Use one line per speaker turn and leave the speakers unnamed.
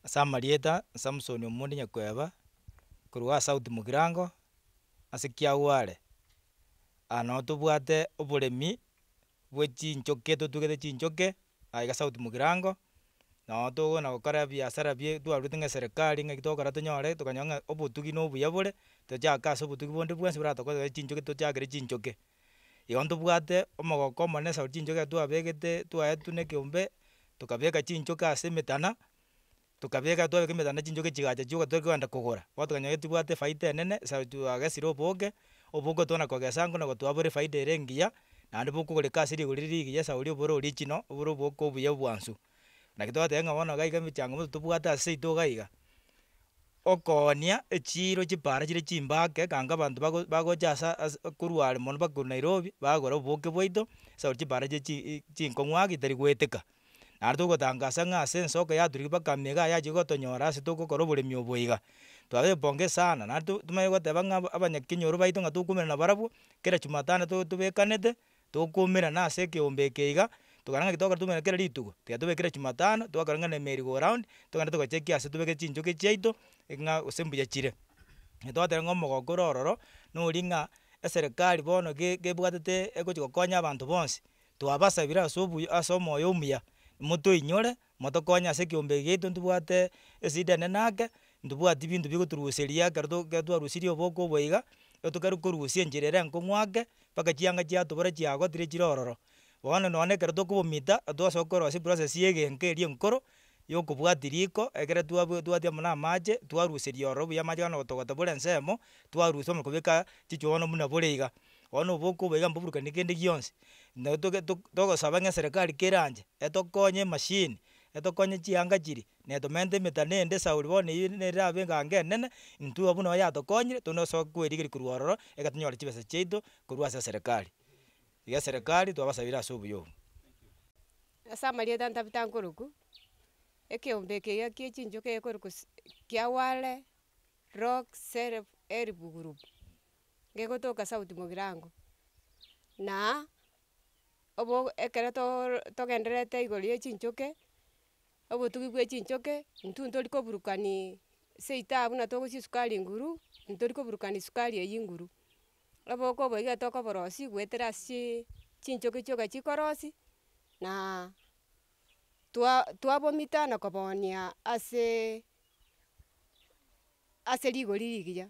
Ase amarieta, Samson Omondi Nyakweba, korwa aa South Mugirango, ase Kiagware, aa noo tobwate oboremi bwa chinchoke totugete chinchoke, aiga South Mugirango, noo tokona gokora ebiasara bie twarwete ng'a eserekari ng'aki togokora tonyore tokanyora ng'a obotugi na obuya bore, tochake ase obotugi bonde bwensi boratokonye chinchoke tochakere chinchoke. Igo ntobwate omogoko omonene sababu chinchoke ekero twabegete twaetwe na ekeombe, tokabeka chinchoke ase emetana, tokabeka twabeka emetana chinchoke chigacha chioka torikogenda kogora, bono tokanyora tobwate efaida enene sababu twagesire oboke, oboke twana kogesa nkona gotoa bore efaida ere engiya, naende bokogoreka ase rigori rigiya esauri bore original, bore oboke obuya obwansu. Naki togoteba ng'a bono iga iga emechango tobwate ase seito iga iga, okoonia echiro chipara chire chimbake kanga abanto bago bagocha asa ase korwa are mono mpaka korwa nairobi, bagora oboke bwaito, sababu chipara chire chi chinkong'u ake tari goeteka. Naende togotangasa ng'a ase ensoko yaturire mpaka ime igaa yachire gotonyora ase togokora oboremi obo iga. Twabeire pongezi sana, naende to tomanye goteba ng'a aba abanyakenyoro baito ng'a tokoumerana nabarabwo, kera jumatano to tobekanete, tokoumerana ase ekeombe eke iga, tokarora ng'aki togokora toumerane kera rituko, tiga tobe kera jumatano, twakora ng'a na emerry go round, togende togochecki ase tobeke chinchoki chiaito, ng'a gose mbuya chire. Twateba ng'a omogoko ore ororo, noria ng'a eserekari bono ge gebwatete egochi gokonya abanto bonsi, twabasabire ase obuya ase omoyo omuya, motoinyore, motokonye ase ekeombe eke giaito ntobwate esida enene ake, ntobwati binto bigotoruseria ekero to ekero twarusirie oboke obo iga, etokari korusia enchera ere enkong'u ake, mpaka chianga chiatobora chiagotire chire ororo. Bono nonye ekero tokobomita, twasoa korosia eprocess ya egenka eria enkoro, ya okobwatia riko, ekere twabwa twatia amo na amache, twaruseria ororo buya amache bono gotogota bore ensemo, twarusia kwamanya kobeka chichwani buna bore iga. Bono oboke obo iga mboburukani kende gionsi, nabo toge togosaba ng'a eserekari keranche, etokonye emashini, etokonye chianga chiria, na etomente emetano ende esauri bono eywo nerabe egango enene, intwe abwo noo yatokonyire, tonasoa koerigeria korwa ororo, eke tonyore chibesa chiaito korwa ase eserekari. Iga eserekari twabasabire ase obuya obwo.
Ase amarieta ntabita nkorokwa, ekeombe eke iga kia chinchoke gekorokwa si kiagware rock self help group, gegotoka south mogirango. Na obo ekero toooor togendererete igoro ya chinchoke, obotugi bwa echinchoke, intwe ntori koburukaniaaa seito abwo buna togosia esukari nguru, ntori koburukani sukari eywo nguru. Oboke obo iga tokoborosia goetera aseeee chinchoke chioka chikorosia, naaa twa twabomita na koboonia aseeee ase rigori rigiya.